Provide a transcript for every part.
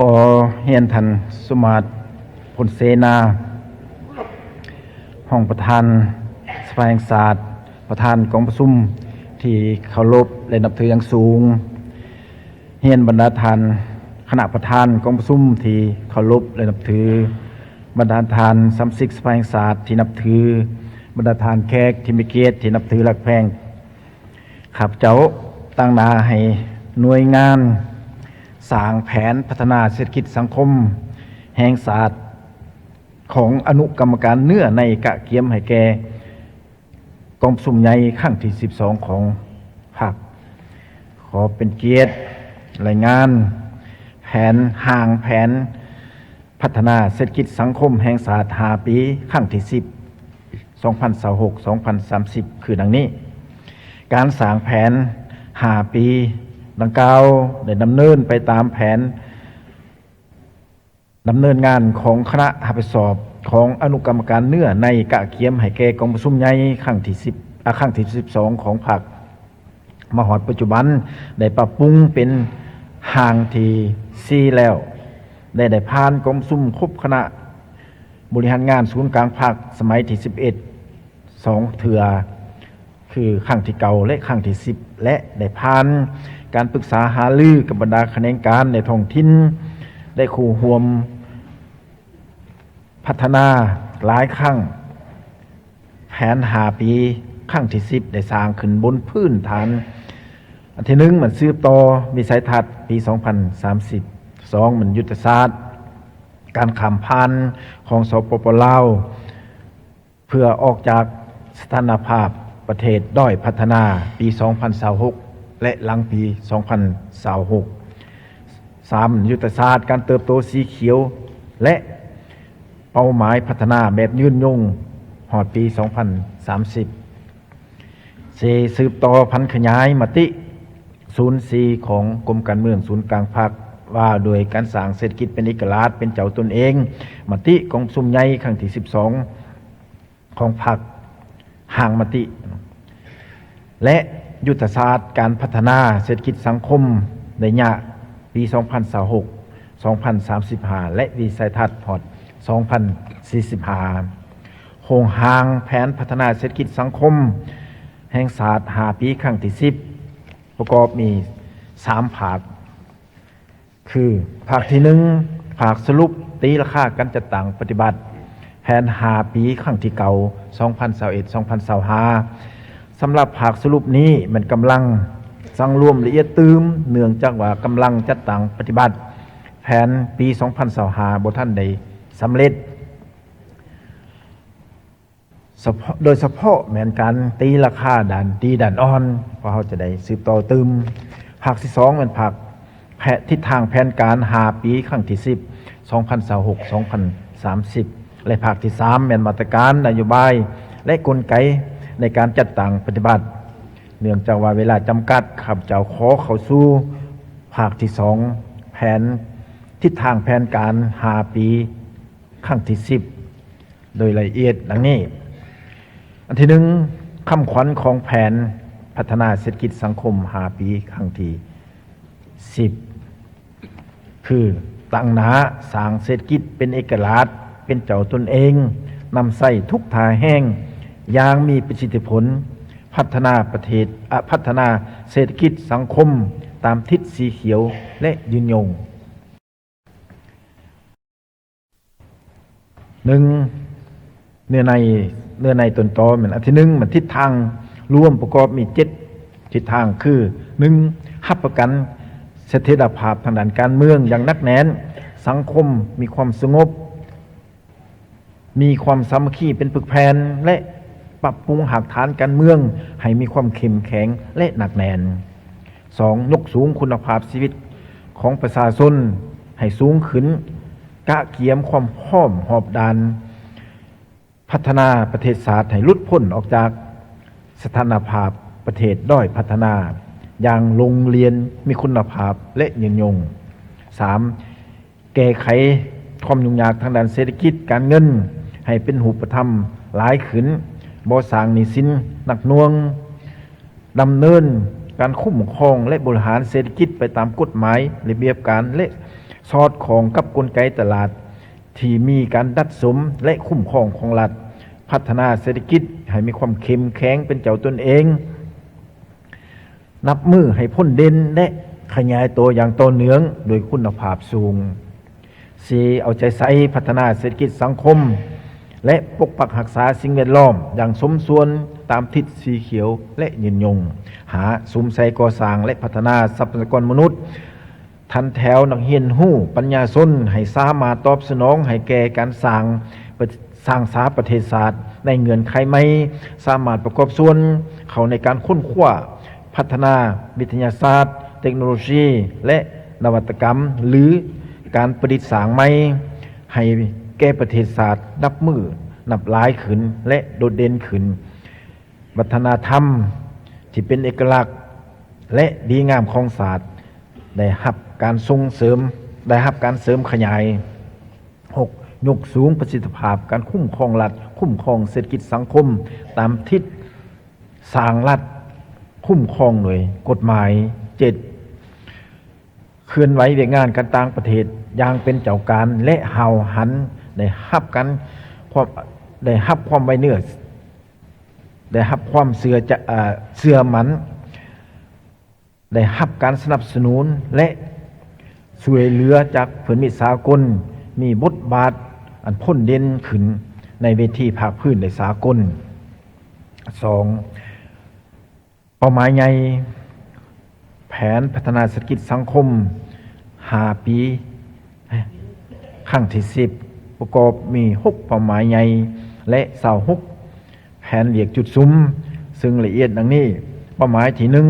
ຂໍຮຽນທ່ານ ສົມມາດ ພົນເສນາ ຮອງປະທານສະພາແຫ່ງຊາດ, ປະທານກອງປະຊຸມທີ່ເຄົາລົບ ແລະ ນັບຖືຢ່າງສູງ, ຮຽນບັນດາທ່ານຄະນະປະທານກອງປະຊຸມທີ່ເຄົາລົບ ແລະ ນັບຖື, ບັນດາທ່ານສະມາຊິກສະພາແຫ່ງຊາດທີ່ນັບຖື, ບັນດາທ່ານແຂກທີ່ມີກຽດທີ່ນັບຖືຮັກແພງ. ຂ້າພະເຈົ້າຕາງໜ້າໃຫ້ໜ່ວຍງານສ້າງແຜນພັດທະນາເສດຖະກິດສັງຄົມແຫ່ງຊາດຂອງອະນຸກຳມະການເນື້ອໃນກະກຽມໃຫ້ແກ່ກອງປະຊຸມໃຫຍ່ຄັ້ງທີສິບສອງຂອງພັກ. ຂໍເປັນກຽດລາຍງານແຜນ, ຮ່າງແຜນ ພັດທະນາເສດຖະກິດສັງຄົມແຫ່ງຊາດຫ້າປີ ຄັ້ງທີສິບ ສອງພັນຊາວຫົກ ສອງພັນສາມສິບ ຄືດັ່ງນີ້. ການສ້າງແຜນຫ້າປີດັ່ງກ່າວໄດ້ດຳເນີນໄປຕາມແຜນດຳເນີນງານຂອງຄະນະຮັບຜິດຊອບຂອງອະນຸກຳມະການເນື້ອໃນກະກຽມໃຫ້ແກ່ກອງປະຊຸມໃຫຍ່ຄັ້ງທີສິບ ອາ ຄັ້ງທີສິບສອງຂອງພັກ. ມາຮອດປັດຈຸບັນໄດ້ປັບປຸງເປັນຮ່າງທີສີ່ແລ້ວ ແລະ ໄດ້ຜ່ານກອງປະຊຸມຄົບຄະນະບໍລິຫານງານສູນກາງພັກສະໄໝທີສິບເອັດ ສອງເທື່ອ ຄືຄັ້ງທີເກົ້າ ແລະ ຄັ້ງທີສິບ ແລະ ໄດ້ຜ່ານການປຶກສາຫາລືກັບບັນດາຂະແໜງການໃນທ້ອງຖິ່ນ ແລະ ຄູ່ຮ່ວມ ພັດທະນາຫຼາຍຄັ້ງ. ແຜນຫ້າປີ ຄັ້ງທີສິບ ໄດ້ສ້າງຂຶ້ນບົນພື້ນຖານ ອັນທີໜຶ່ງ ມັນສືບຕໍ່ວິໄສທັດປີສອງພັນສາມສິບ, ສອງ ມັນຍຸດທະສາດການຂ້າມຜ່ານຂອງ ສປປ ລາວ ເພື່ອອອກຈາກສະຖານະພາບປະເທດດ້ອຍພັດທະນາປີສອງພັນຊາວຫົກ ແລະ ຫຼັງປີສອງພັນຊາວຫົກ, ສາມ ຍຸດທະສາດການເຕີບໂຕສີຂຽວ ແລະ ເປົ້າໝາຍພັດທະນາແບບຍືນຍົງຮອດປີສອງພັນສາມສິບ, ສີ່ ສືບຕໍ່ຜັນຂະຫຍາຍມະຕິສູນສີ່ຂອງກົມການເມືອງສູນກາງພັກ ວ່າໂດຍການສ້າງເສດຖະກິດເປັນເອກະລາດເປັນເຈົ້າຕົນເອງ, ມະຕິກອງປະຊຸມໃຫຍ່ຄັ້ງທີສິບສອງ ຂອງພັກ, ຮ່າງມະຕິ ແລະ ຍຸດທະສາດການພັດທະນາເສດຖະກິດສັງຄົມໄລຍະປີສອງພັນຊາວຫົກ ສອງພັນສາມສິບຫ້າ ແລະ ວິໄສທັດຮອດສອງພັນສີ່ສິບຫ້າ. ໂຄງຮ່າງແຜນພັດທະນາເສດຖະກິດສັງຄົມແຫ່ງຊາດຫ້າປີ ຄັ້ງທີສິບ ປະກອບມີສາມພາກ ຄື ພາກທີໜຶ່ງ ພາກສະຫຼຸບຕີລາຄາການຈັດຕັ້ງປະຕິບັດແຜນຫ້າປີ ຄັ້ງທີເກົ້າ ສອງພັນຊາວເອັດ ສອງພັນຊາວຫ້າ. ສຳລັບພາກສະຫຼຸບນີ້ແມ່ນກຳລັງສັງລວມລະອຽດຕື່ມ ເນື່ອງຈາກວ່າກຳລັງຈັດຕັ້ງປະຕິບັດແຜນປີສອງພັນຊາວຫ້າ ບໍ່ທັນໄດ້ສຳເລັດ. ສະເພາະ ໂດຍສະເພາະແມ່ນການຕີລາຄາດ້ານດີດ້ານອ່ອນ ພວກເຮົາຈະໄດ້ສືບຕໍ່ຕື່ມ. ພາກທີສອງແມ່ນພາກແຜນ ທິດທາງແຜນການຫ້າປີ ຄັ້ງທີສິບ ສອງພັນຊາວຫົກ ສອງພັນສາມສິບ ແລະ ພາກທີສາມແມ່ນມາດຕະການນະໂຍບາຍ ແລະ ກົນໄກໃນການຈັດຕັ້ງປະຕິບັດ. ເນື່ອງຈາກວ່າເວລາຈຳກັດ, ຂ້າພະເຈົ້າຂໍເຂົ້າສູ່ພາກທີສອງ ແຜນ ທິດທາງແຜນການຫ້າປີ ຄັ້ງທີສິບ ໂດຍລະອຽດດັ່ງນີ້. ອັນທີໜຶ່ງ ຄຳຂວັນຂອງແຜນພັດທະນາເສດຖະກິດສັງຄົມຫ້າປີ ຄັ້ງທີສິບ ຄື ຕັ້ງໜ້າສ້າງເສດຖະກິດເປັນເອກະລາດ ເປັນເຈົ້າຕົນເອງ, ນຳໃຊ້ທຸກທ່າແຮງຢ່າງມີປະສິດທິຜົນ, ພັດທະນາປະເທດ ອະ ພັດທະນາເສດຖະກິດສັງຄົມຕາມທິດສີຂຽວ ແລະ ຍືນຍົງ. ໜຶ່ງ ເນື້ອໃນ ເນື້ອໃນຕົ້ນຕໍແມ່ນ ອັນທີໜຶ່ງ ມັນທິດທາງລວມປະກອບມີເຈັດທິດທາງ ຄື ໜຶ່ງ ຮັບປະກັນສະຖຽນລະພາບທາງດ້ານການເມືອງຢ່າງໜັກແໜ້ນ, ສັງຄົມມີຄວາມສະຫງົບ, ມີຄວາມສາມັກຄີເປັນປຶກແຜ່ນ ແລະ ປັບປຸງຮາກຖານການເມືອງໃຫ້ມີຄວາມເຂັ້ມແຂງ ແລະ ໜັກແໜ້ນ. ສອງ ຍົກສູງຄຸນນະພາບຊີວິດຂອງປະຊາຊົນໃຫ້ສູງຂຶ້ນ, ກະກຽມຄວາມພ້ອມຮອບດ້ານ ພັດທະນາປະເທດຊາດໃຫ້ຫຼຸດພົ້ນອອກຈາກສະຖານະພາບປະເທດດ້ອຍພັດທະນາຢ່າງລົງລຽນ, ມີຄຸນນະພາບ ແລະ ຍືນຍົງ. ສາມ ແກ້ໄຂຄວາມຫຍຸ້ງຍາກທາງດ້ານເສດຖະກິດການເງິນໃຫ້ເປັນຮູບປະທຳຫຼາຍຂຶ້ນ, ບໍ່ສ້າງໜີ້ສິນໜັກໜ່ວງ, ດຳເນີນການຄຸ້ມຄອງ ແລະ ບໍລິຫານເສດຖະກິດໄປຕາມກົດໝາຍ, ລະບຽບການ ແລະ ສອດຄ່ອງກັບກົນໄກຕະຫຼາດທີ່ມີການດັດສົມ ແລະ ຄຸ້ມຄອງຂອງລັດ, ພັດທະນາເສດຖະກິດໃຫ້ມີຄວາມເຂັ້ມແຂງເປັນເຈົ້າຕົນເອງ, ນັບມື້ໃຫ້ພົ້ນເດັ່ນ ແລະ ຂະຫຍາຍໂຕຢ່າງຕໍ່ເນື່ອງໂດຍຄຸນນະພາບສູງ. ສີ່, ເອົາໃຈໃສ່ພັດທະນາເສດຖະກິດສັງຄົມ ແລະ ປົກປັກຮັກສາສິ່ງແວດລ້ອມຢ່າງສົມສ່ວນຕາມທິດສີຂຽວ ແລະ ຍືນຍົງ. ຫ້າ, ສຸມໃສ່ກໍ່ສ້າງ ແລະ ພັດທະນາຊັບພະຍາກອນມະນຸດ, ຖັນແຖວນັກຮຽນຮູ້ປັນຍາຊົນໃຫ້ສາມາດຕອບສະໜອງໃຫ້ແກ່ການສ້າງ ສ້າງສາປະເທດຊາດໃນເງື່ອນໄຂໃໝ່, ສາມາດປະກອບສ່ວນເຂົ້າໃນການຄົ້ນຄວ້າ, ພັດທະນາວິທະຍາສາດ, ເຕັກໂນໂລຊີ ແລະ ນະວັດຕະກຳ ຫຼື ການປະດິດສ້າງໃໝ່ໃຫ້ແກ່ປະເທດຊາດນັບມື້ນັບຫຼາຍຂຶ້ນ ແລະ ໂດດເດັ່ນຂຶ້ນ. ວັດທະນະທຳທີ່ເປັນເອກະລັກ ແລະ ດີງາມຂອງຊາດ ໄດ້ຮັບການສົ່ງເສີມ, ໄດ້ຮັບການເສີມຂະຫຍາຍ. ຫົກ, ຍົກສູງປະສິດທິພາບການຄຸ້ມຄອງລັດ, ຄຸ້ມຄອງເສດຖະກິດສັງຄົມຕາມທິດສ້າງລັດ, ຄຸ້ມຄອງໂດຍກົດໝາຍ. ເຈັດ, ເຄື່ອນໄຫວວຽກງານການຕ່າງປະເທດຢ່າງເປັນເຈົ້າການ ແລະ ຫ້າວຫັນ, ໄດ້ຮັບການຄວາມ, ໄດ້ຮັບຄວາມໄວ້ເນື້ອ, ໄດ້ຮັບຄວາມເຊື່ອຈະ, ເອີ, ເຊື່ອໝັ້ນ, ໄດ້ຮັບການສະໜັບສະໜູນ ແລະ ຊ່ວຍເຫຼືອຈາກເພື່ອນມິດສາກົນ, ມີບົດບາດອັນພົ້ນເດັ່ນຂຶ້ນໃນເວທີພາກພື້ນ ແລະ ສາກົນ. ສອງ, ເປົ້າໝາຍໃຫຍ່ ແຜນພັດທະນາເສດຖະກິດສັງຄົມຫ້າປີ ຄັ້ງທີສິບ ປະກອບມີຫົກເປົ້າໝາຍໃຫຍ່ ແລະ ຊາວຫົກແຜນວຽກຈຸດສຸມ, ເຊິ່ງລະອຽດດັ່ງນີ້. ເປົ້າໝາຍທີໜຶ່ງ,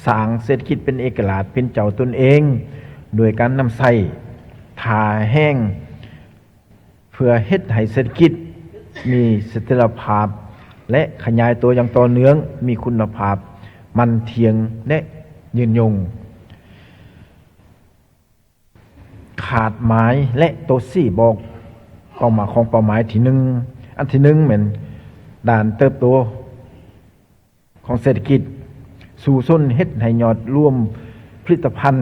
ສ້າງເສດຖະກິດເປັນເອກະລາດເປັນເຈົ້າຕົນເອງ ໂດຍການນຳໃຊ້ທ່າແຮງ ເພື່ອເຮັດໃຫ້ເສດຖະກິດມີສະຖຽນລະພາບ ແລະ ຂະຫຍາຍຕົວຢ່າງຕໍ່ເນື່ອງ, ມີຄຸນນະພາບ, ໝັ້ນທ່ຽງ ແລະ ຍືນຍົງ. ຄາດໝາຍ ແລະ ໂຕຊີ້ບອກເປົ້າໝາຍຂອງເປົ້າໝາຍທີໜຶ່ງ. ອັນທີໜຶ່ງແມ່ນດ້ານເຕີບໂຕ ຂອງເສດຖະກິດ, ສູ້ຊົນເຮັດໃຫ້ຍອດລວມຜະລິດຕະພັນ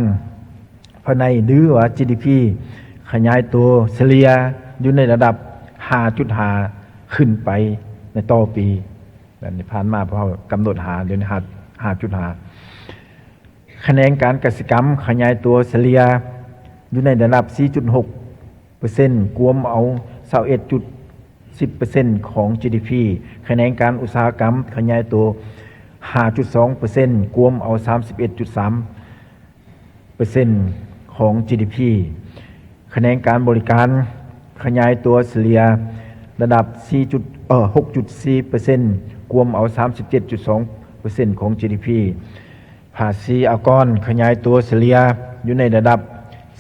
ພາຍໃນ ຫຼືວ່າ ຈີດີພີ ຂະຫຍາຍຕົວສະເລ່ຍຢູ່ໃນລະດັບຫ້າຈຸດຫ້າ ຂຶ້ນໄປໃນຕໍ່ປີ. ແບບນີ້ຜ່ານມາພວກເຮົາກຳນົດຫ້າ ດຽວນີ້ຫ້າ ຫ້າຈຸດຫ້າ. ຂະແໜງການກະສິກຳຂະຫຍາຍຕົວສະເລ່ຍຢູ່ໃນລະດັບສີ່ຈຸດຫົກເປີເຊັນ ກວມເອົາຊາວເອັດຈຸດສິບເປີເຊັນຂອງຈີດີພີ. ຂະແໜງການອຸດສາຫະກຳຂະຫຍາຍໂຕຫ້າຈຸດສອງເປີເຊັນ ກວມເອົາສາມສິບເອັດຈຸດສາມເປີເຊັນຂອງຈີດີພີ. ຂະແໜງການບໍລິການຂະຫຍາຍຕົວສະເລ່ຍລະດັບສີ່ຈຸດ ເອີ ຫົກຈຸດສີ່ເປີເຊັນ ກວມເອົາສາມສິບເຈັດຈຸດສອງເປີເຊັນຂອງຈີດີພີ. ພາສີອາກອນຂະຫຍາຍຕົວສະເລ່ຍຢູ່ໃນລະດັບ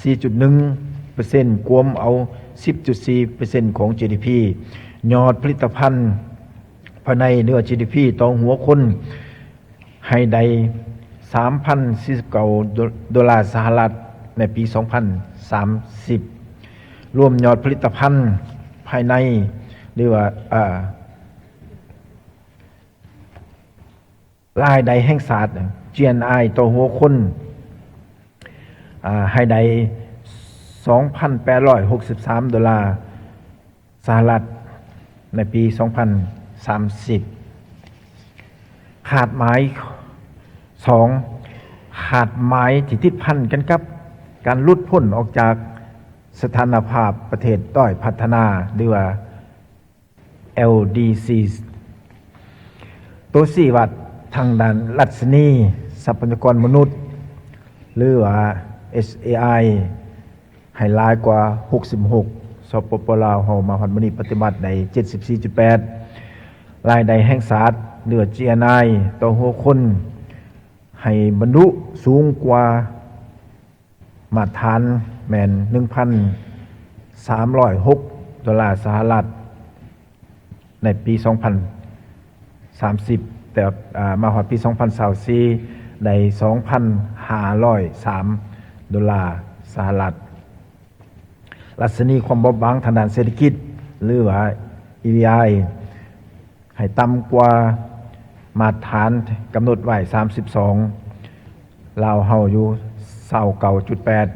ສີ່ຈຸດໜຶ່ງເປີເຊັນ ກວມເອົາສິບຈຸດສີ່ເປີເຊັນຂອງຈີດີພີ. ຍອດຜະລິດຕະພັນພາຍໃນ ຫຼືວ່າ ຈີດີພີ ຕໍ່ຫົວຄົນໃຫ້ໄດ້ສາມພັນສີ່ສິບເກົ້າໂດລາສະຫະລັດໃນປີສອງພັນສາມສິບ. ລວມຍອດຜະລິດຕະພັນພາຍໃນ ຫຼືວ່າ ເອີ ລາຍໄດ້ແຫ່ງຊາດ ຈີເອັນໄອ ຕໍ່ຫົວຄົນ ອາ ໃຫ້ໄດ້ສອງພັນແປດຮ້ອຍຫົກສິບສາມໂດລາສະຫະລັດ ໃນປີສອງພັນສາມສິບ. ຄາດໝາຍ ສອງ ຄາດໝາຍທີ່ຕິດພັນກັນກັບການຫຼຸດພົ້ນອອກຈາກສະຖານະພາບປະເທດດ້ອຍພັດທະນາ ຫຼືວ່າ ແອລດີຊີ. ໂຕຊີ້ວັດທາງດ້ານດັດຊະນີຊັບພະຍາກອນມະນຸດ ຫຼືວ່າ ເອັດເອໄອ ໃຫ້ຫຼາຍກວ່າຫົກສິບຫົກ. ສປປ ລາວເຮົາມາຮອດມື້ນີ້ປະຕິບັດໄດ້ເຈັດສິບສີ່ຈຸດແປດ. ລາຍໄດ້ແຫ່ງຊາດ ຫຼືວ່າ ຈີເອັນໄອ ຕໍ່ຫົວຄົນໃຫ້ບັນລຸສູງກວ່າ ມາດຖານແມ່ນໜຶ່ງພັນສາມຮ້ອຍຫົກໂດລາສະຫະລັດໃນປີສອງພັນສາມສິບ ແຕ່ ອາ ມາຮອດປີສອງພັນຊາວສີ່ ໄດ້ສອງພັນຫ້າຮ້ອຍສາມໂດລາສະຫະລັດ. ດັດຊະນີຄວາມບອບບາງທາງດ້ານເສດຖະກິດ ຫຼືວ່າ ອີດີໄອ ໃຫ້ຕ່ຳກວ່າມາດຖານກຳນົດໄວ້ສາມສິບສອງ, ລາວເຮົາຢູ່ຊາວເກົ້າຈຸດແປດ.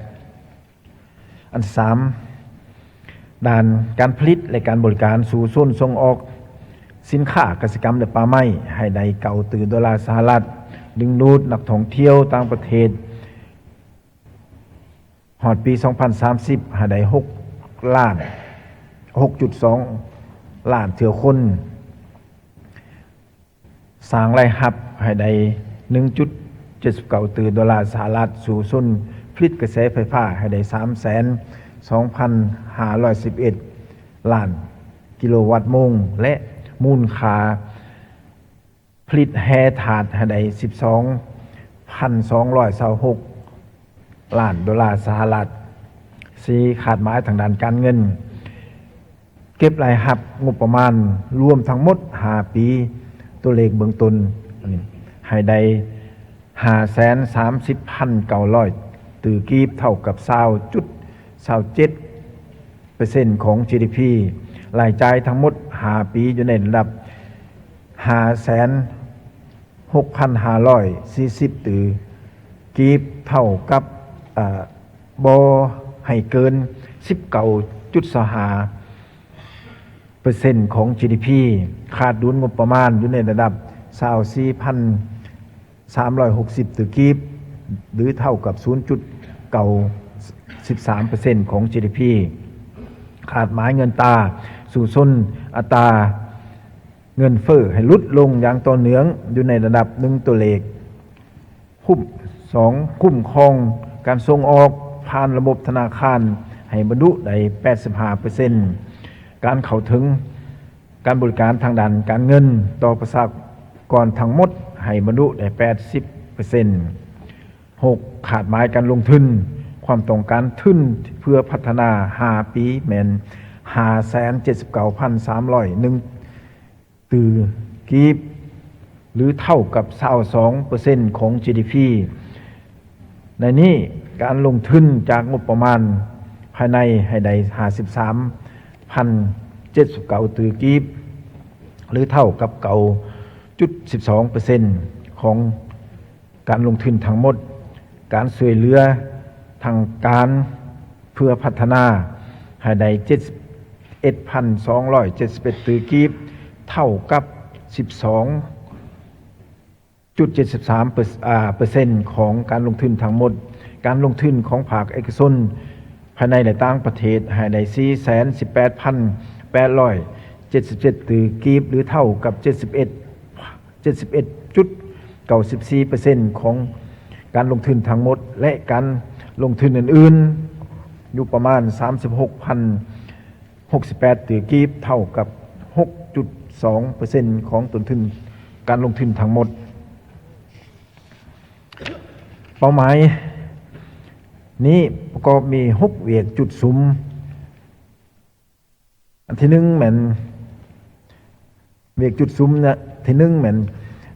ອັນທີສາມ ດ້ານການຜະລິດ ແລະ ການບໍລິການ ສູ້ຊົນສົ່ງອອກສິນຄ້າກະສິກຳ ແລະ ປ່າໄມ້ ໃຫ້ໄດ້ເກົ້າຕື້ໂດລາສະຫະລັດ, ດຶງດູດນັກທ່ອງທ່ຽວຕ່າງປະເທດ ຮອດປີສອງພັນສາມສິບ ໃຫ້ໄດ້ຫົກລ້ານ ຫົກຈຸດສອງລ້ານເທື່ອຄົນ. ສ້າງລາຍຮັບໃຫ້ໄດ້ໜຶ່ງຈຸດເຈັດສິບເກົ້າຕື້ໂດລາສະຫະລັດ, ສູ້ຊົນຜະລິດກະແສໄຟຟ້າໃຫ້ໄດ້ສາມແສນສອງພັນຫ້າຮ້ອຍສິບເອັດລ້ານກິໂລວັດໂມງ ແລະ ມູນຄ່າຜະລິດແຮ່ທາດໃຫ້ໄດ້ສິບສອງພັນສອງຮ້ອຍຊາວຫົກ ລ້ານໂດລາສະຫະລັດ. ສີ່ ຄາດໝາຍທາງດ້ານການເງິນ ເກັບລາຍຮັບງົບປະມານລວມທັງໝົດຫ້າປີ ຕົວເລກເບື້ອງຕົ້ນໃຫ້ໄດ້ຫ້າແສນສາມສິບພັນເກົ້າຮ້ອຍຕື້ກີບ ເທົ່າກັບຊາວຈຸດຊາວເຈັດເປີເຊັນຂອງຈີດີພີ. ລາຍຈ່າຍທັງໝົດຫ້າປີຢູ່ໃນລະດັບຫ້າແສນ ຫົກພັນຫ້າຮ້ອຍສີ່ສິບຕື້ກີບ ເທົ່າກັບ ເອີ ບໍ່ໃຫ້ເກີນສິບເກົ້າຈຸດຊາວຫ້າເປີເຊັນຂອງຈີດີພີ. ຂາດດຸນງົບປະມານຢູ່ໃນລະດັບຊາວສີ່ພັນສາມຮ້ອຍຫົກສິບຕື້ກີບ ຫຼື ເທົ່າກັບສູນຈຸດເກົ້າສິບສາມເປີເຊັນຂອງຈີດີພີ. ຄາດໝາຍເງິນຕາສູ້ຊົນອັດຕາ ເງິນເຟີ້ໃຫ້ຫຼຸດລົງຢ່າງຕໍ່ເນື່ອງຢູ່ໃນລະດັບໜຶ່ງຕົວເລກ, ຄຸ້ມ ສອງ ຄຸ້ມຄອງການສົ່ງອອກຜ່ານລະບົບທະນາຄານໃຫ້ບັນລຸໄດ້ແປດສິບຫ້າເປີເຊັນ, ການເຂົ້າເຖິງການບໍລິການທາງດ້ານການເງິນຕໍ່ປະຊາກອນທັງໝົດໃຫ້ບັນລຸໄດ້ແປດສິບເປີເຊັນ. ຫົກ ຄາດໝາຍການລົງທຶນ, ຄວາມຕ້ອງການທຶນເພື່ອພັດທະນາຫ້າປີແມ່ນຫ້າແສນເຈັດສິບເກົ້າພັນສາມຮ້ອຍໜຶ່ງ ຕື້ກີບ ຫຼື ເທົ່າກັບຊາວສອງເປີເຊັນຂອງຈີດີພີ. ໃນນີ້ ການລົງທຶນຈາກງົບປະມານພາຍໃນໃຫ້ໄດ້ຫ້າສິບສາມພັນເຈັດສິບເກົ້າຕື້ກີບ ຫຼື ເທົ່າກັບເກົ້າຈຸດສິບສອງເປີເຊັນຂອງ ການລົງທຶນທັງໝົດ, ການຊ່ວຍເຫຼືອທາງການເພື່ອພັດທະນາໃຫ້ໄດ້ເຈັດສິບເອັດພັນສອງຮ້ອຍເຈັດສິບເອັດຕື້ກີບ ເທົ່າກັບສິບສອງຈຸດເຈັດສິບສາມເປີ ອາ ເປີເຊັນຂອງການລົງທຶນທັງໝົດ. ການລົງທຶນຂອງພາກເອກະຊົນພາຍໃນ ແລະ ຕ່າງປະເທດໃຫ້ໄດ້ສີ່ແສນສິບແປດພັນແປດຮ້ອຍເຈັດສິບເຈັດຕື້ກີບ ຫຼື ເທົ່າກັບເຈັດສິບເອັດ ເຈັດສິບເອັດຈຸດເກົ້າສິບສີ່ເປີເຊັນຂອງການລົງທຶນທັງໝົດ ແລະ ການລົງທຶນອື່ນໆ ຢູ່ປະມານສາມສິບຫົກພັນຫົກສິບແປດຕື້ກີບ ເທົ່າກັບຫົກຈຸດສອງເປີເຊັນຂອງຕົ້ນທຶນການລົງທຶນທັງໝົດ. ເປົ້າໝາຍນີ້ປະກອບມີຫົກວຽກຈຸດສຸມ. ອັນທີໜຶ່ງແມ່ນ ວຽກຈຸດສຸມນະ ທີໜຶ່ງແມ່ນ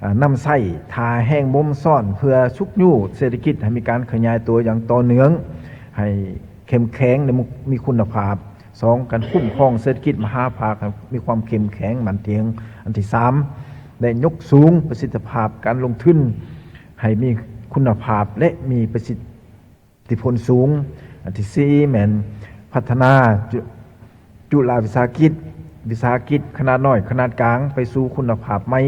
ອາ ນຳໃຊ້ທ່າແຮງບົ່ມຊ້ອນເພື່ອຊຸກຍູ້ເສດຖະກິດໃຫ້ມີການຂະຫຍາຍຕົວຢ່າງຕໍ່ເນື່ອງ ໃຫ້ເຂັ້ມແຂງ ແລະ ມີຄຸນນະພາບ. ສອງ ການຄຸ້ມຄອງເສດຖະກິດມະຫາພາກໃຫ້ມີຄວາມເຂັ້ມແຂງໝັ້ນທ່ຽງ. ອັນທີສາມ ໄດ້ຍົກສູງປະສິດທິພາບການລົງທຶນໃຫ້ມີຄຸນນະພາບ ແລະ ມີປະສິດ ທິຜົນສູງ. ອັນທີສີ່ແມ່ນພັດທະນາຈຸ ຈຸລະວິສາຫະກິດ, ວິສາຫະກິດຂະໜາດນ້ອຍ, ຂະໜາດກາງ ໄປສູ່ຄຸນນະພາບໃໝ່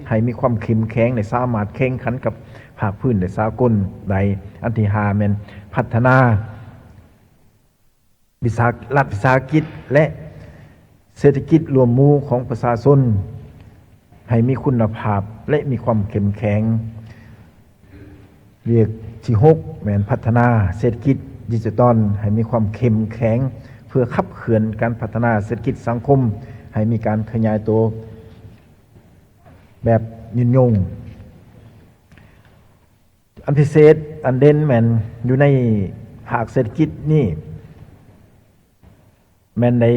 ໃຫ້ມີຄວາມເຂັ້ມແຂງ ແລະ ສາມາດແຂ່ງຂັນກັບພາກພື້ນ ແລະ ສາກົນໄດ້. ອັນທີຫ້າແມ່ນພັດທະນາວິສາ ລັດວິສາຫະກິດ ແລະ ເສດຖະກິດລວມໝູ່ຂອງປະຊາຊົນໃຫ້ມີຄຸນນະພາບ ແລະ ມີຄວາມເຂັ້ມແຂງ. ວຽກທີຫົກແມ່ນພັດທະນາເສດຖະກິດດິຈິຕອນໃຫ້ມີຄວາມເຂັ້ມແຂງ ເພື່ອຂັບເຄື່ອນການພັດທະນາເສດຖະກິດສັງຄົມໃຫ້ມີການຂະຫຍາຍໂຕແບບຍືນຍົງ. ອັນພິເສດ ອັນເດັ່ນແມ່ນຢູ່ໃນພາກເສດຖະກິດນີ້ ແມ່ນໄດ້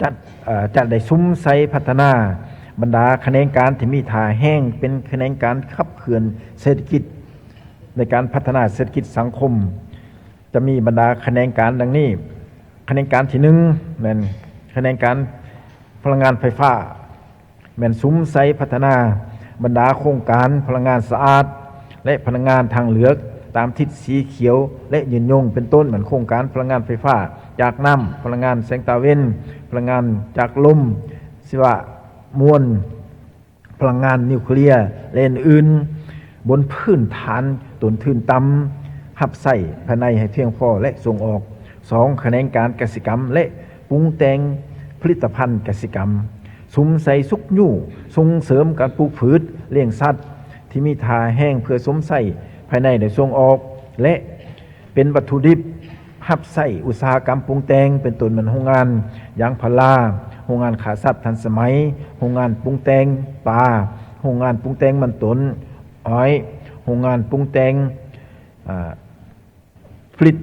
ຈັດ ເອີ ຈັດໄດ້ສຸມໃສ່ພັດທະນາບັນດາຂະແໜງການທີ່ມີທ່າແຮງ ເປັນຂະແໜງການຂັບເຄື່ອນເສດຖະກິດ ໃນການພັດທະນາເສດຖະກິດສັງຄົມ. ຈະມີບັນດາຂະແໜງການດັ່ງນີ້. ຂະແໜງການທີໜຶ່ງແມ່ນຂະແໜງການພະລັງງານໄຟຟ້າ ແມ່ນສຸມໃສ່ພັດທະນາບັນດາໂຄງການພະລັງງານສະອາດ ແລະ ພະລັງງານທາງເລືອກ ຕາມທິດສີຂຽວ ແລະ ຍືນຍົງ ເປັນຕົ້ນແມ່ນໂຄງການພະລັງງານໄຟຟ້າຈາກນ້ຳ, ພະລັງງານແສງຕາເວັນ, ພະລັງງານຈາກລົມ, ຊີວະມວນ, ພະລັງງານນິວເຄລຍ ແລະ ອື່ນໆ ບົນພື້ນຖານຕົ້ນທຶນຕ່ຳ, ຮັບໃຊ້ພາຍໃນໃຫ້ພຽງພໍ ແລະ ສົ່ງອອກ. ສອງ, ຂະແໜງການກະສິກຳ ແລະ ປຸງແຕ່ງຜະລິດຕະພັນກະສິກຳ. ສຸມໃສ່ຊຸກຍູ້ສົ່ງເສີມການປູກພືດ, ລ້ຽງສັດທີ່ມີທ່າແຮງເພື່ອຊົມໃຊ້ພາຍໃນ ແລະ ສົ່ງອອກ ແລະ ເປັນວັດຖຸດິບຮັບໃຊ້ອຸດສາຫະກຳປຸງແຕ່ງ ເປັນຕົ້ນແມ່ນໂຮງງານຢາງພາລາ, ໂຮງງານຂ້າສັດທັນສະໄໝ, ໂຮງງານປຸງແຕ່ງປາ, ໂຮງງານປຸງແຕ່ງມັນຕົ້ນ, ອ້ອຍ, ໂຮງງານປຸງແຕ່ງ, ອາ, ຜະລິດ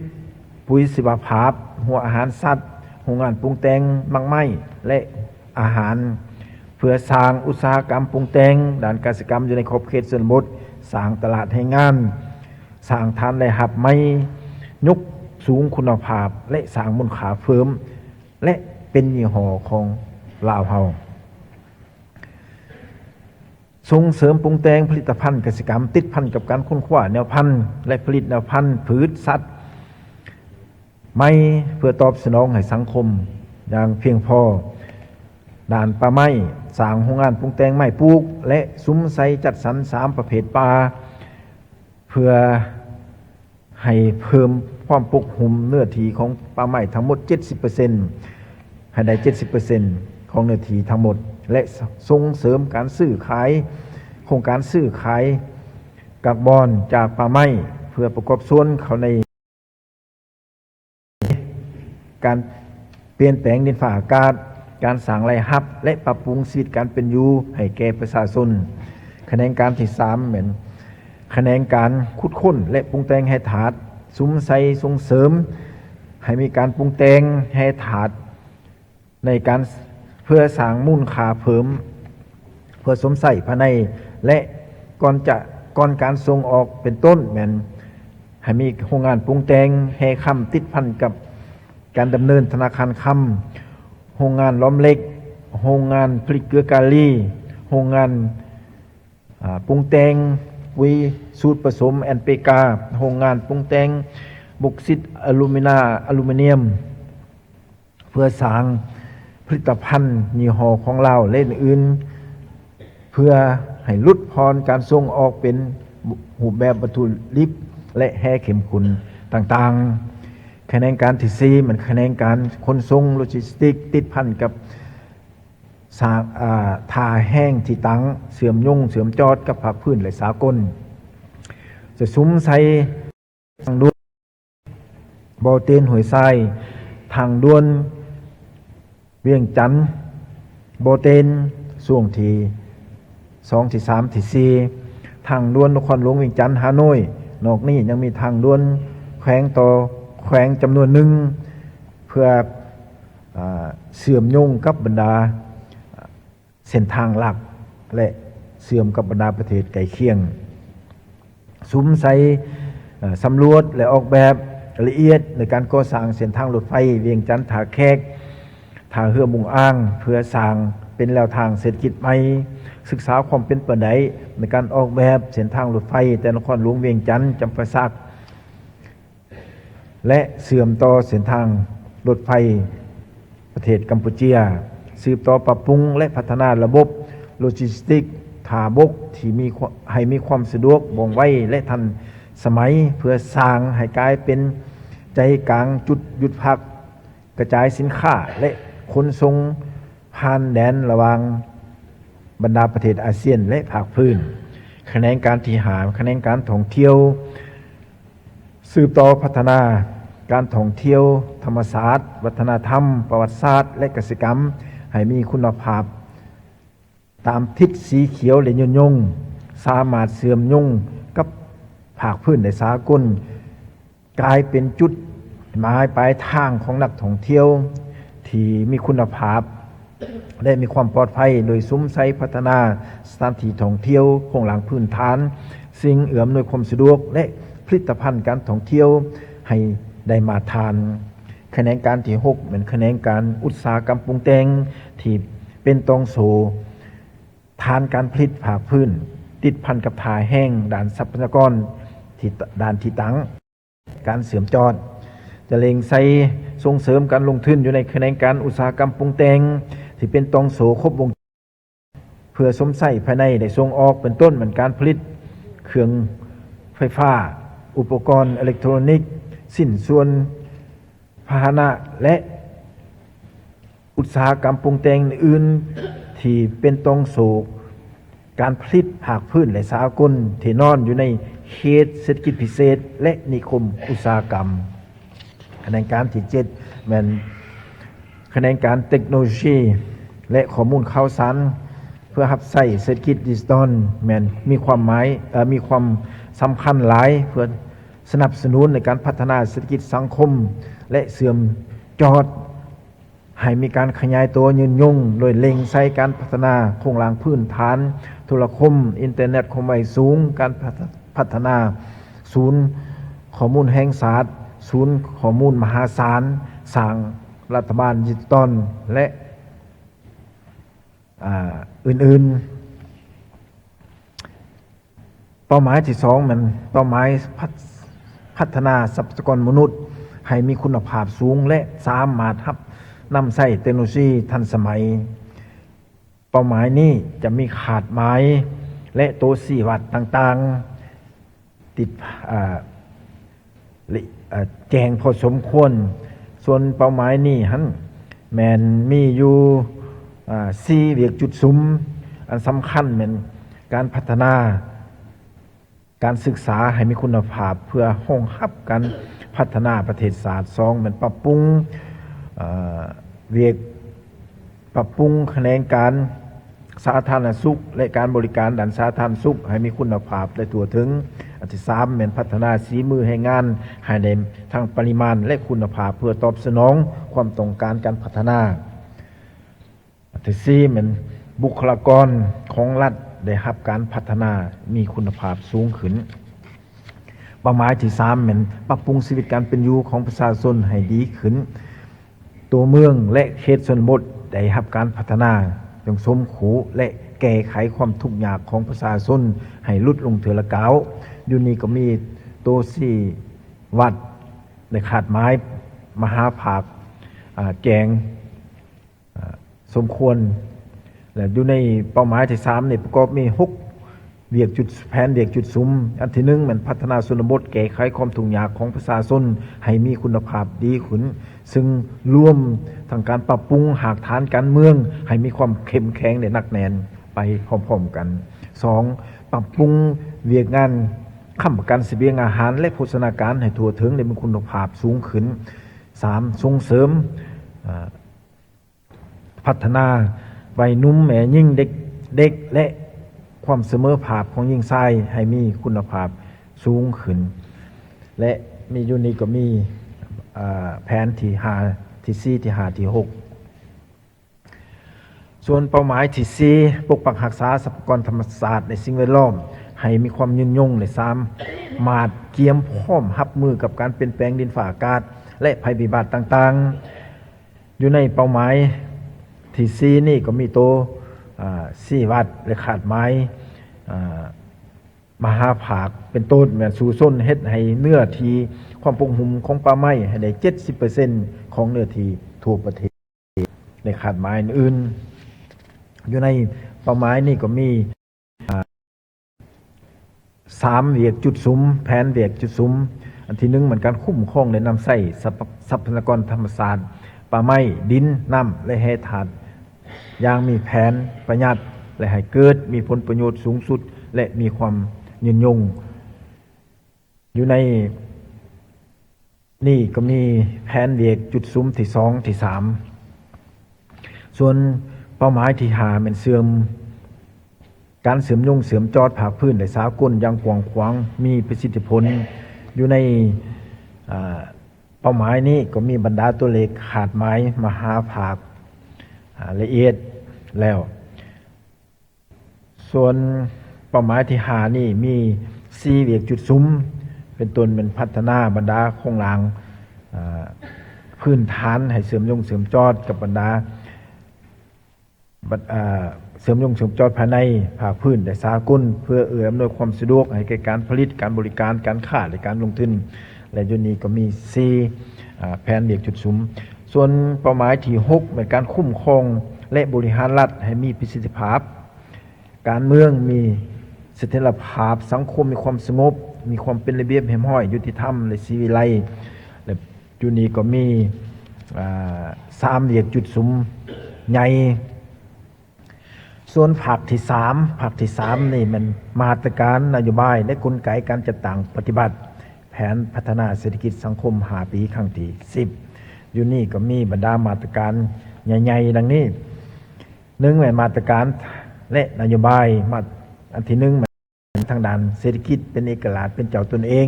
ປຸຍຊີວະພາບ, ຫົວອາຫານສັດ, ໂຮງງານປຸງແຕ່ງໝາກໄມ້ ແລະ ອາຫານ, ເພື່ອສ້າງອຸດສາຫະກຳປຸງແຕ່ງດ້ານກະສິກຳຢູ່ໃນຂອບເຂດຊົນນະບົດ, ສ້າງຕະຫຼາດແຮງງານ, ສ້າງຖານລາຍຮັບໃໝ່, ຍົກສູງຄຸນນະພາບ ແລະ ສ້າງມູນຄ່າເພີ່ມ ແລະ ເປັນຍີ່ຫໍ້ຂອງລາວເຮົາ. ສົ່ງເສີມປຸງແຕ່ງຜະລິດຕະພັນກະສິກຳ ຕິດພັນກັບການຄົ້ນຄວ້າແນວພັນ ແລະ ຜະລິດແນວພັນພືດສັດໃໝ່ ເພື່ອຕອບສະໜອງໃຫ້ສັງຄົມຢ່າງພຽງພໍ. ດ້ານປ່າໄມ້, ສ້າງໂຮງງານປຸງແຕ່ງໄມ້ປູກ ແລະ ສຸມໃສ່ຈັດສັນສາມປະເພດປ່າ ເພື່ອໃຫ້ເພີ່ມຄວາມປົກຫຸ້ມເນື້ອທີ່ຂອງປ່າໄມ້ທັງໝົດເຈັດສິບເປີເຊັນ ໃຫ້ໄດ້ເຈັດສິບເປີເຊັນຂອງເນື້ອທີ່ທັງໝົດ ແລະ ສ-, ສົ່ງເສີມການຊື້ຂາຍ, ໂຄງການຊື້ຂາຍກາກບອນຈາກປ່າໄມ້ ເພື່ອປະກອບສ່ວນເຂົ້າໃນ ການປ່ຽນແປງດິນຟ້າອາກາດ, ການສ້າງລາຍຮັບ ແລະ ປັບປຸງຊີວິດການເປັນຢູ່ໃຫ້ແກ່ປະຊາຊົນ. ຂະແໜງການທີສາມແມ່ນຂະແໜງການຂຸດຄົ້ນ ແລະ ປຸງແຕ່ງແຮ່ທາດ, ສຸມໃສ່ສົ່ງເສີມໃຫ້ມີການປຸງແຕ່ງແຮ່ທາດ ໃນການ ເພື່ອສ້າງມູນຄ່າເພີ່ມ ເພື່ອຊົມໃຊ້ພາຍໃນ ແລະ ກ່ອນຈະ ກ່ອນການສົ່ງອອກ ເປັນຕົ້ນແມ່ນໃຫ້ມີໂຮງງານປຸງແຕ່ງແຮ່ຄຳ ຕິດພັນກັບການດຳເນີນທະນາຄານຄຳ, ໂຮງງານຫຼອມເຫຼັກ, ໂຮງງານຜະລິດເກືອກາລີ, ໂຮງງານ ອາ ປຸງແຕ່ງປຸຍສູດປະສົມແອນເປກາ, ໂຮງງານປຸງແຕ່ງບົກຊິດ, ອາລູມີນາ, ອາລູມີນຽມ. ເພື່ອສ້າງຜະລິດຕະພັນຍີ່ຫໍ້ຂອງລາວ ແລະ ອື່ນໆ ເພື່ອໃຫ້ຫຼຸດຜ່ອນການສົ່ງອອກເປັນຮູບແບບວັດຖຸດິບ ແລະ ແຮ່ເຂັ້ມຂຸ້ນຕ່າງໆ. ຂະແໜງການທີສີ່ ແມ່ນຂະແໜງການຂົນສົ່ງໂລຈິສຕິກ ຕິດພັນກັບສາ ອາ ທ່າແຮງທີ່ຕັ້ງເຊື່ອມໂຍງເຊື່ອມຈອດກັບພາກພື້ນ ແລະ ສາກົນ ຈະສຸມໃສ່ ທາງດ່ວນບໍ່ເຕັນຫ້ວຍຊາຍ, ທາງດ່ວນວຽງຈັນບໍ່ເຕັນຊ່ວງທີສອງ, ທີສາມ, ທີສີ່, ທາງດ່ວນນະຄອນຫຼວງວຽງຈັນ, ຮ່າໂນ້ຍ. ນອກນີ້ຍັງມີທາງດ່ວນແຂວງຕໍ່ແຂວງຈຳນວນໜຶ່ງ ເພື່ອ ອາ ເຊື່ອມໂຍງກັບບັນດາ ເສັ້ນທາງຫຼັກ ແລະ ເຊື່ອມກັບບັນດາປະເທດໃກ້ຄຽງ. ສຸມໃສ່ ເອີ່ ສຳຫຼວດ ແລະ ອອກແບບລະອຽດໃນການກໍ່ສ້າງເສັ້ນທາງລົດໄຟວຽງຈັນ-ທ່າແຂກ, ທ່າເຮືອມຸງອາງ ເພື່ອສ້າງເປັນແລວທາງເສດຖະກິດໃໝ່, ສຶກສາຄວາມເປັນໄປໄດ້ໃນການອອກແບບເສັ້ນທາງລົດໄຟແຕ່ນະຄອນຫຼວງວຽງຈັນ, ຈຳປາສັກ ແລະ ເຊື່ອມຕໍ່ເສັ້ນທາງລົດໄຟປະເທດກຳປູເຈຍ, ສືບຕໍ່ປັບປຸງ ແລະ ພັດທະນາລະບົບໂລຈິສຕິກທ່າບົກທີ່ມີຄວາມ ໃຫ້ມີຄວາມສະດວກ, ວ່ອງໄວ ແລະ ທັນສະໄໝ, ເພື່ອສ້າງໃຫ້ກາຍເປັນໃຈກາງຈຸດຢຸດພັກ ກະຈາຍສິນຄ້າ ແລະ ຂົນສົ່ງຜ່ານແດນລະຫວ່າງບັນດາປະເທດອາຊຽນ ແລະ ພາກພື້ນ. ຂະແໜງການທີຫ້າ ຂະແໜງການທ່ອງທ່ຽວ ສືບຕໍ່ພັດທະນາການທ່ອງທ່ຽວທຳມະຊາດ, ວັດທະນະທຳ, ປະຫວັດສາດ ແລະ ກະສິກຳ ໃຫ້ມີຄຸນນະພາບ ຕາມທິດສີຂຽວ ແລະ ຍືນຍົງ, ສາມາດເຊື່ອມໂຍງກັບພາກພື້ນ ແລະ ສາກົນ, ກາຍເປັນຈຸດໝາຍປາຍທາງຂອງນັກທ່ອງທ່ຽວທີ່ມີຄຸນນະພາບ ແລະ ມີຄວາມປອດໄພ, ໂດຍສຸມໃສ່ພັດທະນາສະຖານທີ່ທ່ອງທ່ຽວ, ໂຄງລ່າງພື້ນຖານ, ສິ່ງເອື້ອອຳນວຍຄວາມສະດວກ ແລະ ຜະລິດຕະພັນການທ່ອງທ່ຽວໃຫ້ໄດ້ມາດຕະຖານ. ຂະແໜງການທີຫົກ ແມ່ນຂະແໜງການອຸດສາຫະກຳປຸງແຕ່ງທີ່ເປັນຕ່ອງໂສ້ ຖານການຜະລິດພາກພື້ນ ຕິດພັນກັບທ່າແຮງດ້ານຊັບພະຍາກອນ ທີ່ ດ້ານທີ່ຕັ້ງ ການເຊື່ອມຈອດ. ຈະເລັ່ງໃສ່ສົ່ງເສີມການລົງທຶນຢູ່ໃນຂະແໜງການອຸດສາຫະກຳປຸງແຕ່ງທີ່ເປັນຕ່ອງໂສ້ຄົບວົງ ເພື່ອຊົມໃຊ້ພາຍໃນ ແລະ ສົ່ງອອກ ເປັນຕົ້ນແມ່ນການຜະລິດເຄື່ອງໄຟຟ້າ, ອຸປະກອນເອເລັກໂທຣນິກ, ຊິ້ນສ່ວນພາຫະນະ ແລະ ອຸດສາຫະກຳປຸງແຕ່ງອື່ນໆ ທີ່ເປັນຕ່ອງໂສ້ການຜະລິດພາກພື້ນ ແລະ ສາກົນ ທີ່ນອນຢູ່ໃນເຂດເສດຖະກິດພິເສດ ແລະ ນິຄົມອຸດສາຫະກຳ. ຂະແໜງການທີເຈັດ ແມ່ນຂະແໜງການເຕັກໂນໂລຊີ ແລະ ຂໍ້ມູນຂ່າວສານ ເພື່ອຮັບໃຊ້ເສດຖະກິດດິຈິຕອນ ແມ່ນມີຄວາມໝາຍ ເອີ ມີຄວາມສຳຄັນຫຼາຍ ເພື່ອສະໜັບສະໜູນໃນການພັດທະນາເສດຖະກິດສັງຄົມ ແລະ ເຊື່ອມຈອດ ໃຫ້ມີການຂະຫຍາຍຕົວຍືນຍົງ ໂດຍເລັ່ງໃສ່ການພັດທະນາໂຄງລ່າງພື້ນຖານໂທລະຄົມ, ອິນເຕີເນັດຄວາມໄວສູງ, ການພັດ ພັດທະນາສູນຂໍ້ມູນແຫ່ງຊາດ, ສູນຂໍ້ມູນມະຫາສານ, ສ້າງລັດຖະບານດິຈິຕອນ ແລະ ອາ ອື່ນໆ. ເປົ້າໝາຍທີສອງ ແມ່ນເປົ້າໝາຍພັດ ພັດທະນາຊັບພະຍາກອນມະນຸດໃຫ້ມີຄຸນນະພາບສູງ ແລະ ສາມາດຮັບນຳໃຊ້ເຕັກໂນໂລຊີທັນສະໄໝ. ເປົ້າໝາຍນີ້ຈະມີຄາດໝາຍ ແລະ ໂຕຊີ້ວັດຕ່າງໆ ຕິດ ອາ ແຈ້ງພໍສົມຄວນ. ສ່ວນເປົ້າໝາຍນີ້ຫັ້ນ ແມ່ນມີຢູ່ ອາ ສີ່ວຽກຈຸດສຸມ ອັນສຳຄັນແມ່ນການພັດທະນາການສຶກສາໃຫ້ມີຄຸນນະພາບ ເພື່ອຮອງຮັບການພັດທະນາປະເທດຊາດ. ສອງ ແມ່ນປັບປຸງ ອາ ວຽກ ປັບປຸງຂະແໜງການສາທາລະນະສຸກ ແລະ ການບໍລິການດ້ານສາທາລະນະສຸກໃຫ້ມີຄຸນນະພາບ ແລະ ທົ່ວເຖິງ. ອັນທີສາມ ແມ່ນພັດທະນາສີມືແຮງງານໃຫ້ໄດ້ທັງປະລິມານ ແລະ ຄຸນນະພາບ ເພື່ອຕອບສະໜອງຄວາມຕ້ອງການການພັດທະນາ. ອັນທີສີ່ ແມ່ນບຸກຄະລາກອນຂອງລັດໄດ້ຮັບການພັດທະນາມີຄຸນນະພາບສູງຂຶ້ນ. ເປົ້າໝາຍທີສາມ ແມ່ນປັບປຸງຊີວິດການເປັນຢູ່ຂອງປະຊາຊົນໃຫ້ດີຂຶ້ນ. ຕົວເມືອງ ແລະ ເຂດຊົນນະບົດໄດ້ຮັບການພັດທະນາຢ່າງສົມຄູ່ ແລະ ແກ້ໄຂຄວາມທຸກຍາກຂອງປະຊາຊົນໃຫ້ຫຼຸດລົງເທື່ອລະກ້າວ. ຢູ່ນີ້ກໍມີໂຕຊີ້ວັດ ແລະ ຄາດໝາຍມະຫາພາກ ອາ ແຈ້ງ ອາ ສົມຄວນ ແລະ ຢູ່ໃນເປົ້າໝາຍທີສາມນີ້ປະກອບມີຫົກ ວຽກຈຸດ ແຜນວຽກຈຸດສຸມ. ອັນທີໜຶ່ງ ແມ່ນພັດທະນາຊົນນະບົດ ແກ້ໄຂຄວາມທຸກຍາກຂອງປະຊາຊົນໃຫ້ມີຄຸນນະພາບດີຂຶ້ນ, ຊຶ່ງລວມທັງການປັບປຸງຮາກຖານການເມືອງໃຫ້ມີຄວາມເຂັ້ມແຂງ ແລະ ໜັກແໜ້ນໄປພ້ອມໆກັນ. ສອງ ປັບປຸງວຽກງານຄ້ຳປະກັນສະບຽງອາຫານ ແລະ ໂພຊະນາການໃຫ້ທົ່ວເຖິງ ແລະ ມີຄຸນນະພາບສູງຂຶ້ນ. ສາມ ສົ່ງເສີມ ອາ ພັດທະນາໄວໜຸ່ມ, ແມ່ຍິງ, ເດັກ, ເດັກ ແລະ ຄວາມສະເໝີພາບຂອງຍິງຊາຍໃຫ້ມີຄຸນນະພາບສູງຂຶ້ນ ແລະ ມີຢູ່ນີ້ກໍມີ ອາ ແຜນທີຫ້າ ທີສີ່ ທີຫ້າ ທີຫົກ. ສ່ວນເປົ້າໝາຍທີສີ່ ປົກປັກຮັກສາຊັບພະຍາກອນທຳມະຊາດ ແລະ ສິ່ງແວດລ້ອມໃຫ້ມີຄວາມຍືນຍົງ ແລະ ສາມາດກຽມພ້ອມຮັບມືກັບການປ່ຽນແປງດິນຟ້າອາກາດ ແລະ ໄພພິບັດຕ່າງໆ. ຢູ່ໃນເປົ້າໝາຍທີສີ່ນີ້ກໍມີໂຕ ອາ ຊີ້ວັດ ແລະ ຄາດໝາຍ ອາ ມະຫາພາກ ເປັນຕົ້ນແມ່ນສູ້ຊົນເຮັດໃຫ້ເນື້ອທີ່ຄວາມປົກຫຸ້ມຂອງປ່າໄມ້ໃຫ້ໄດ້ເຈັດສິບເປີເຊັນຂອງເນື້ອທີ່ທົ່ວປະເທດ ແລະ ຄາດໝາຍອື່ນໆ. ຢູ່ໃນເປົ້າໝາຍນີ້ກໍມີ ອາ ສາມວຽກຈຸດສຸມ, ແຜນວຽກຈຸດສຸມ. ອັນທີໜຶ່ງ ແມ່ນການຄຸ້ມຄອງ ແລະ ນຳໃຊ້ຊັບ ຊັບພະຍາກອນທຳມະຊາດ, ປ່າໄມ້, ດິນ, ນ້ຳ ແລະ ແຮ່ທາດ ຢ່າງມີແຜນປະຢັດ ແລະ ໃຫ້ເກີດມີຜົນປະໂຫຍດສູງສຸດ ແລະ ມີຄວາມຍືນຍົງ. ຢູ່ໃນນີ້ກໍມີແຜນວຽກຈຸດສຸມທີສອງ, ທີສາມ. ສ່ວນເປົ້າໝາຍທີຫ້າ ແມ່ນເຊື່ອມ ການເຊື່ອມໂຍງເຊື່ອມຈອດພາກພື້ນ ແລະ ສາກົນຢ່າງກວ້າງຂວາງ ມີປະສິດທິຜົນ. ຢູ່ໃນ ອາ ເປົ້າໝາຍນີ້ກໍມີບັນດາຕົວເລກຄາດໝາຍມະຫາພາກ ອາ ລະອຽດແລ້ວ. ສ່ວນເປົ້າໝາຍທີຫ້ານີ້ມີສີ່ວຽກຈຸດສຸມ ເປັນຕົ້ນແມ່ນພັດທະນາບັນດາໂຄງລ່າງ ອາ ພື້ນຖານໃຫ້ເຊື່ອມໂຍງເຊື່ອມຈອດກັບບັນດາ ບັດ ອາ ເຊື່ອມໂຍງເຊື່ອມຈອດພາຍໃນ, ພາກພື້ນ ແລະ ສາກົນ ເພື່ອເອື້ອອຳນວຍຄວາມສະດວກໃຫ້ແກ່ການຜະລິດ, ການບໍລິການ, ການຄ້າ ແລະ ການລົງທຶນ ແລະ ຢູ່ນີ້ກໍມີສີ່ ອາ ແຜນວຽກຈຸດສຸມ. ສ່ວນເປົ້າໝາຍທີຫົກ ແມ່ນການຄຸ້ມຄອງ ແລະ ບໍລິຫານລັດໃຫ້ມີປະສິດທິພາບ, ການເມືອງມີສະຖຽນລະພາບ, ສັງຄົມມີຄວາມສະຫງົບ, ມີຄວາມເປັນລະບຽບຮຽບຮ້ອຍ, ຍຸຕິທຳ ແລະ ສີວິໄລ ແລະ ຢູ່ນີ້ກໍມີ ອາ ສາມວຽກຈຸດສຸມໃຫຍ່. ສ່ວນພາກທີສາມ ພາກທີສາມນີ້ແມ່ນມາດຕະການ, ນະໂຍບາຍ ແລະ ກົນໄກການຈັດຕັ້ງປະຕິບັດແຜນພັດທະນາເສດຖະກິດສັງຄົມຫ້າປີ ຄັ້ງທີສິບ. ຢູ່ນີ້ກໍມີບັນດາມາດຕະການໃຫຍ່ໆ ດັ່ງນີ້: ໜຶ່ງ ແມ່ນມາດຕະການ ແລະ ນະໂຍບາຍ. ມາດ ອັນທີໜຶ່ງ ແມ່ນທາງດ້ານເສດຖະກິດເປັນເອກະລາດ ເປັນເຈົ້າຕົນເອງ.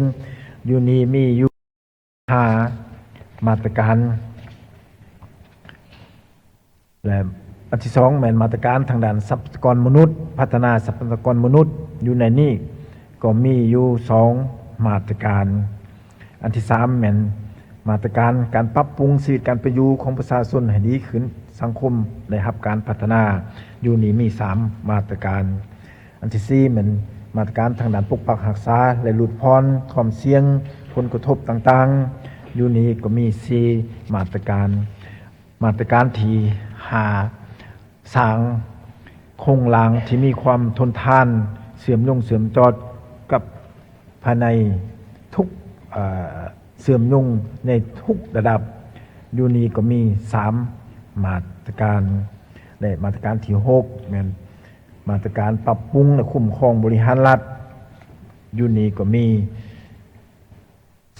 ຢູ່ນີ້ມີຢູ່ ຫ້າມາດຕະການ ແລະ ອັນທີສອງ ແມ່ນມາດຕະການທາງດ້ານຊັບພະຍາກອນມະນຸດ, ພັດທະນາຊັບພະຍາກອນມະນຸດ. ຢູ່ໃນນີ້ກໍມີຢູ່ສອງມາດຕະການ. ອັນທີສາມ ແມ່ນມາດຕະການການປັບປຸງຊີວິດການເປັນຢູ່ຂອງປະຊາຊົນໃຫ້ດີຂຶ້ນ, ສັງຄົມໄດ້ຮັບການພັດທະນາ. ຢູ່ນີ້ມີສາມມາດຕະການ. ອັນທີສີ່ ແມ່ນມາດຕະການທາງດ້ານປົກປັກຮັກສາ ແລະ ຫຼຸດຜ່ອນຄວາມສ່ຽງຜົນກະທົບຕ່າງໆ. ຢູ່ນີ້ກໍມີສີ່ມາດຕະການ. ມາດຕະການທີຫ້າ ສ້າງໂຄງລ່າງທີ່ມີຄວາມທົນທານ, ເຊື່ອມໂຍງເຊື່ອມຈອດກັບພາຍໃນທຸກ ເອີ ເຊື່ອມໂຍງໃນທຸກລະດັບ. ຢູ່ນີ້ກໍມີສາມມາດຕະການ. ແລະ ມາດຕະການທີຫົກ ແມ່ນມາດຕະການປັບປຸງ ແລະ ຄຸ້ມຄອງບໍລິຫານລັດ. ຢູ່ນີ້ກໍມີ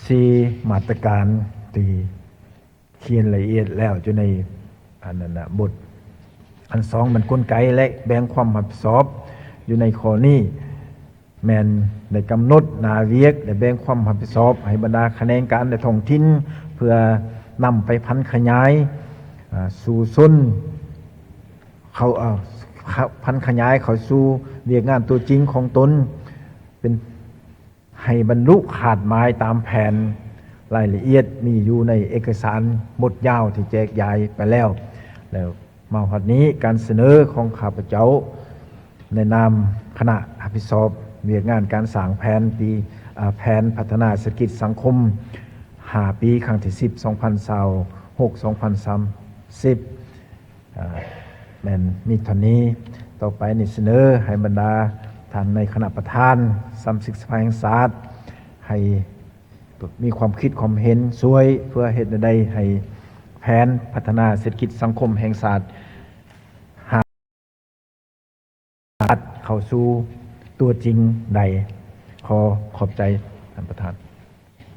ສີ່ມາດຕະການທີ່ຂຽນລະອຽດແລ້ວຢູ່ໃນອັນນັ້ນນະ ບົດ. ອັນສອງ ແມ່ນກົນໄກ ແລະ ແບ່ງຄວາມຮັບຜິດຊອບ. ຢູ່ໃນຂໍ້ນີ້ ແມ່ນໄດ້ກຳນົດໜ້າວຽກ ແລະ ແບ່ງຄວາມຮັບຜິດຊອບໃຫ້ບັນດາຂະແໜງການໃນທ້ອງຖິ່ນ ເພື່ອນຳໄປຜັນຂະຫຍາຍ ອາ ສູ່ຊົນເຂົ້າ ເອີ ຜັນຂະຫຍາຍເຂົ້າສູ່ວຽກງານຕົວຈິງຂອງຕົນ ເປັນ ໃຫ້ບັນລຸຄາດໝາຍຕາມແຜນ. ລາຍລະອຽດມີຢູ່ໃນເອກະສານບົດຍາວທີ່ແຈກຢາຍໄປແລ້ວ. ແລ້ວມາຮອດນີ້ ການສະເໜີຂອງຂ້າພະເຈົ້າ ໃນນາມຄະນະຮັບຜິດຊອບວຽກງານການສ້າງແຜນປີ ອາ ແຜນພັດທະນາເສດຖະກິດສັງຄົມຫ້າປີ ຄັ້ງທີສິບ ສອງພັນຊາວຫົກ ສອງພັນສາມສິບ ອາ ແມ່ນມີເທົ່ານີ້. ຕໍ່ໄປນີ້ສະເໜີໃຫ້ບັນດາທ່ານໃນຄະນະປະທານສະມາຊິກສະພາແຫ່ງຊາດ ໃຫ້ມີຄວາມຄິດຄວາມເຫັນຊ່ວຍ ເພື່ອເຮັດແນວໃດໃຫ້ແຜນພັດທະນາເສດຖະກິດສັງຄົມແຫ່ງຊາດ ເຂົ້າສູ່ຕົວຈິງໄດ້. ຂໍຂອບໃຈທ່ານປະທານ.